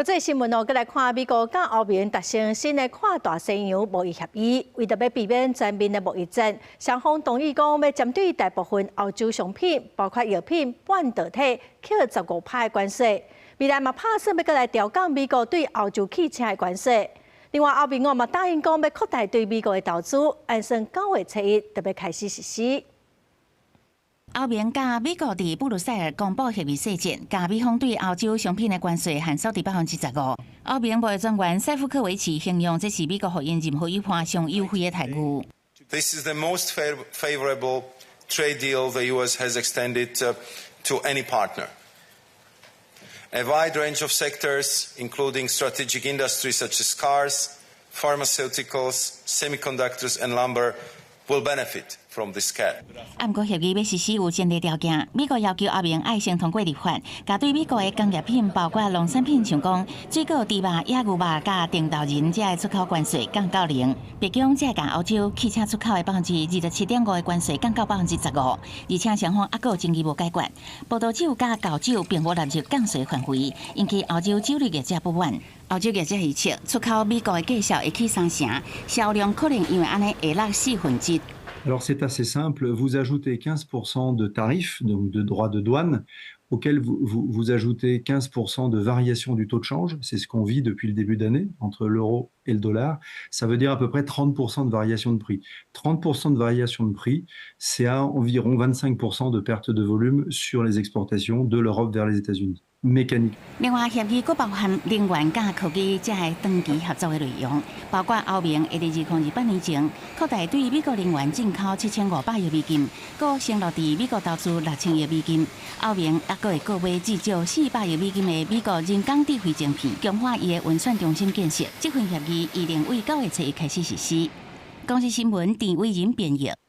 國際新聞哦，閣來看美國佮歐盟達成新的跨大西洋貿易協議，為著欲避免全面的貿易戰，雙方同意講欲針對大部分歐洲商品，包括藥品、半導體，扣15趴的關稅。未來嘛拍算欲閣來調降美國對歐洲汽車的關稅。另外，歐盟哦嘛答應講欲擴大對美國的投資，按算9月初1就欲開始實施。歐盟佮美國佇布魯塞爾公布協議細節，共美方對歐洲商品的關稅限縮佇15%。歐盟貿易專員塞夫科維奇形容這是美國予𪜶任何一方上優惠的待遇。 This is the most favorable trade deal the US has extended to any partner. A wide range of sectors, including strategic industries such as cars, pharmaceuticals, semiconductors and lumber, will benefit from this cap. 啊，毋過協議欲實施有前提條件，美國要求歐盟愛先通過立法，共對美國的工業品，包括農產品，像講水果、豬肉、野牛肉佮甜豆仁這的出口關稅降到零。白宮則共歐洲汽車出口的27.5%的關稅降到15%，而且雙方猶閣有爭議無解決。葡萄酒佮厚酒並無納入降稅範圍，引起歐洲酒類業者不滿。歐洲業者預測出口美國的價數會起三成，銷量可能因為按呢會落四分之一。 Alors c'est assez simple, vous ajoutez 15% de tarifs, donc de droits de douane, auxquels vous ajoutez 15% de variation du taux de change, c'est ce qu'on vit depuis le début d'année entre l'euro et le dollar, ça veut dire à peu près 30% de variation de prix. 30% de variation de prix, c'est à environ 25% de perte de volume sur les exportations de l'Europe vers les États-Unis. Mécanique. 另外，協議閣包含能源佮科技這个長期合作的內容，包括歐盟會佇2028年前擴大對美國能源進口7500億美金，閣承諾佇美國投資6000億美金。歐盟猶閣會購買至少400億美金的美國人工智慧晶片，強化伊的運算中心建設。這份協議預定為9月初1開始實施。公視新聞陳偉仁編譯。